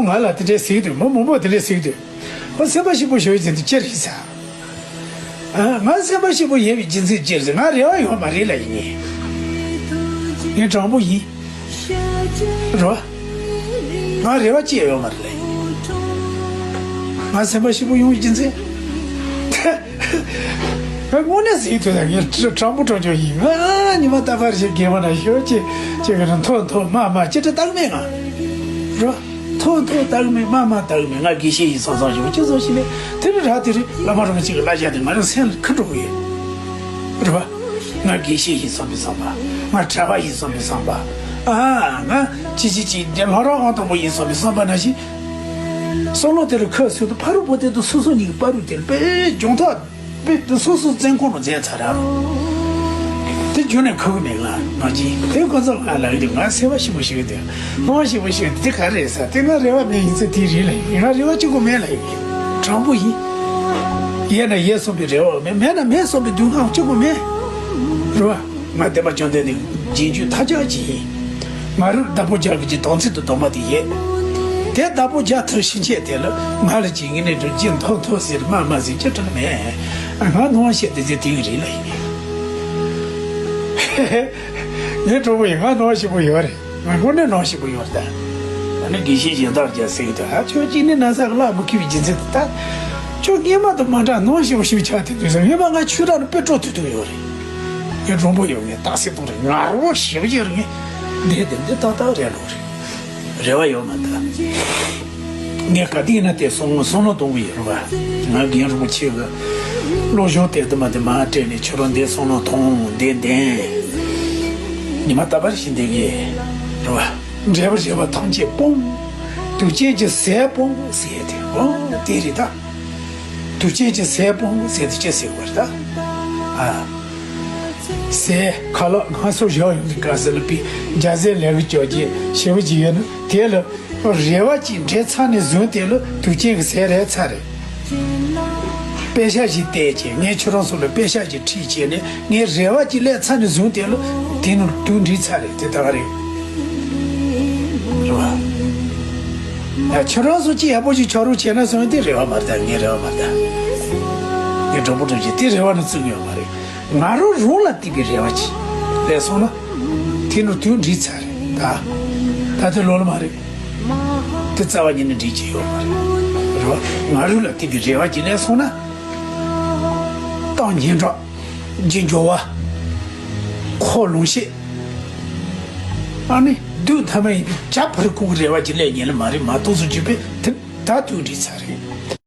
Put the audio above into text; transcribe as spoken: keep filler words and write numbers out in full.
ང་ལ་དེ་འདྲས་ཟེར་གྱི་འདུག་མི་མང་པོ་དེ་འདྲས་ཟེར་གྱི་འདུག་ཨོ་སེམས་པ་སྐྱིད་པོ་ཞིག་ཡིན་ཟེར་དུས་ཅི་རེད་ཟེར། ཨ། ང་སེམས་པ་སྐྱིད་པོ་ཡིན་པའི་རྒྱུ་མཚན་ཅི་རེད་ཟེར། ང་རེ་བ་ཡོད་མ་རེད་ལབ་ཡིན། ངས་དྲང་པོ་ཡིན། རེད་བ། ང་རེ་བ་ཅི་ཡང་ཡོད་མ་རེད་ལབ་ཡིན། ང་སེམས་པ་སྐྱིད་པོ་ཡོང་བའི་རྒྱུ་མཚན། ང་དངོས་གནས་ཟེར་དུས་ད་ངས་དྲང་པོ་དྲང་ཆོག་ཡིན། ང་ཉི་མ་རྟག་པར་ཞིག་རྒན་པ་ན་ཞོག་ཅེས་ཅེས་ག་རེ་མཐོ་མཐོ་དམའ་དམའ་ཅེས་དྲི་བཏང་མེད་ང་། རོ། མཐོ་མཐོ་བཏང་མེད་དམའ་དམའ་བཏང་མེད། ང་དགེ་བཤེས་ཡིན་བསམ་བསམ་ཞིག་ཅི་བཟོ་ཞིག་མེད། དེ་རིང་ར་དེ་རིང་བླ་མ་རིན་པོ་ཆེ་གི་བསླབ་བྱ་དེ་ང་རང་སེམས་ལ་ཁུར་འགྲོ་གི་ཡོད། རེད་བ། ང་དགེ་བཤེས་ཡིན་བསམ་པའི་བསམ་པ། ང་གྲྭ་པ་ཡིན་བསམ་པའི་བསམ་པ། ཨ། ང་ཅི་ཅི་ཅི་དེ་ལྷ་རབ་དབང་ཐང་པོ་ཡིན་བསམ་པའི་བསམ་པ་ནང་བཞིན། བསམ་བློ་དེ་ལ་ཁ་གསོས་དུས་ཕ་རོལ་པོ་དེ་དང་སོ་སོ་གཉིས་ཀྱི་བར་དུ་དེ་ལ་དཔེ་སྦྱོང་ཐག་དཔེ་དེ་སོ་སོ་བཙན་ཁོག་ནང་འཛེགས་ཚར་ར། དེ་རྒྱུན་ནས་ཁུར་གི་མེད་ང་ང་ཅི་དེ་ཁོ་ཚོ་ང་ལ་ཡོད་དུས་ང་སེམས་པ་སྐྱིད་པོ་ཞིག་ཡོད་དུས་སྣང་བ་སྐྱིད་པོ་ཞིག་ཡོད་དུས་དེ་ག་རེད་ཟེར། དེ་ང་རེ་བ་མེད་ཡིན་ཚེ་དེ་རེད་ལ་ཡིན། ང་རེ་བ་གཅིག་པོ་མེད་ལ་ཡིན། དྲང་པོ་ཡིན། ཡོད་ན་ཡོད་བསམ་པའི་རེ་བ་མེད། མེད་ན་མེད་བསམ་པའི་སྡུག་བསྔལ་གཅིག་པོ་མེད། རེད་བ། ང་བསྟན་པ་བཅོམ་ལྡན་འདས་རྗེས་འཇུག་མཐའ་ཅག་ཅིག་ཡིན། ང་རང་བདག་པོ་རྒྱག་གི་ཅིག་དོན་ཚན་དུ་དོན་པ་དེ་ཡོད། དེ་བདག་པོ་རྒྱག་ཐུབ་ཕྱིན་ཆད་དེ་ལ་ང་ལ་ཅིག་ངེས་ནས་འགྲོ་རྒྱུ་མཐོ་མཐོ་ཟེར་དམའ་དམའ་ཟེར་ཅི་དྲག་མེད། ང་སྣང་བ་བཤད་དེ་ཚེ་དེ་གི་རེད་ལ་ཡིན། ངའི་གྲོགས་པོ་ཡིན། ང་སྣང་བ་ཞིག་པོ་ཡོད་རེད། ང་དངོས་གནས་སྣང་བ་ཞིག་པོ་ཡོད་རེད། ད་ནི་དགེ་བཤེས་གཞན་དག་རྒྱ་ཟེར་གི་འདུག་ཨ་ཁྱོད་ཅིག་ནི་ན་ཚ་གི་ལ་མི་ཁེ་བའི་རྒྱུ་མཚན་དེ་ད། ཁྱོད་སྔོན་མ་དང་མ་འདྲ་སྣང་བ་ཞིག་པོ་ཞིག་ཆགས་དེ་དུས་སང་སྔོན་མ་ང་ཆུ་རག་ནི་དཔེ་སྤྲོ་ཐུབ་ཐུབ་ཡོད་རེད། ངའི་མགྲོན་པོ་ཡོད། ངས་རྟགས་གསལ་གཏོང་རེད། ང་རོ་ཞེ་པོ་ཅིག་རེད། ངས་འདི་འདི་འདི་ཏག་ཏག་རེད་ལོ་རེད། རེ་བ་ཡོད་མ་ད། ངས་ག་དུས་ན་དེ་སོང་སོང་ལོ་གཏོང་གི་ཡོད་རེད་བ། ང་རྒན་རིན་པོ་ཆེ་གི་བློ་སྦྱོང་དེ་དུ་མ་དེ་མ་སྤྲད་ནས་ཁྱོད་རང་འདི་སོང་ལོ་གཏོང་འདི་འདན། ཉི་མ་ད་བར་ཞིག་འདི་གི་རེད་བ། འབྲས་བུ་བཞི་པ་ཐམས་ཅད་སྤོང་། དུག་ཅན་གྱི་ཟས་སྤོང་ཟེར་ཏེ་འོ་དེ་རེད་ད། དུག་ཅན་གྱི་ཟས་སྤོང་ཟེར་ཏེ་ཅི་ཟེར་བ་རེད་ད། ཨ། ཟས་ཁ་ལག་ང་ཚོ་བཞག་ཡོང་དུས་ག་ཟེར་ལ་པི་རྒྱ་ཟས་ལས་ཀྱི་ཅོ་རྒྱས་ཞེ་པོ་ཅིག་ཡོད་ན་དེ་ལ་རེ་བ་ཅིག་འདྲེ་ཚ་ནས་བཟུང་དེ་ལ་དུག་ཅན་གྱི་ཟས་རེད་ཚ་རེད། པེ་ཤག་ཞིག་བལྟས་བྱས་ངས་ཁྱོད་རང་ཚོ་ལ་པེ་ཤག་ཞིག་ཁྲིད་བྱས་ནས་ངས་རེ་བ་ཅིག་སླེབས་ཚར་ནས་བཟུང་དེ་ལ་དེ་ནི་དུག་འདྲེས་ཚར་རེད། དེ་ད་ག་རེད། རེད་བ། ཡ་ཁྱོད་རང་ཚོ་ཅི་ཡག་པོ་ཞིག་ཆགས་རོགས་བྱས་ན་སོང་དེ་རེ་བ་མ་རེད། ངའི་རེ་བ་མ་རེད། ངའི་གྲོགས་པོ་གྲོགས་ཀྱི་དེ་རེ་བ་ནི་བཙུགས་ཡོད་མ་རེད། ང་རང་རང་ལ་བརྟེན་པའི་རེ་བ་ཅིག་སླེབས་སོང་ན། དེ་ནི་དུག་འདྲེས་ཚར་རེད་ད། ད་དེ་ལོ་ལ་མ་རེད། དེ་རྩ་བ་ཉིད་ནས་འགྲིག་ཅིག་ཡོད་མ་རེད། རེད་བ། ང་རང་ལ་བརྟེན་པའི་རེ་བ་ཅིག་སླེབས་སོང་ན། ཏང་སྙན་གྲགས། རྒྱུ་འབྱོར་བ། འཁོར་ལོངས་སྤྱོད། ཨ་ནི་སྡུག་ཐ་མ་ཡིན་པའི་བྱ་ཕར་ཁུག་རེ་བ་ཅིག་སླེབས་ཉེན་ལ་མ་རེད། མ་གཏོགས་སུ་འཇུག་པས་དེ་ད་དུག་འདྲེས་ཚར་རེད།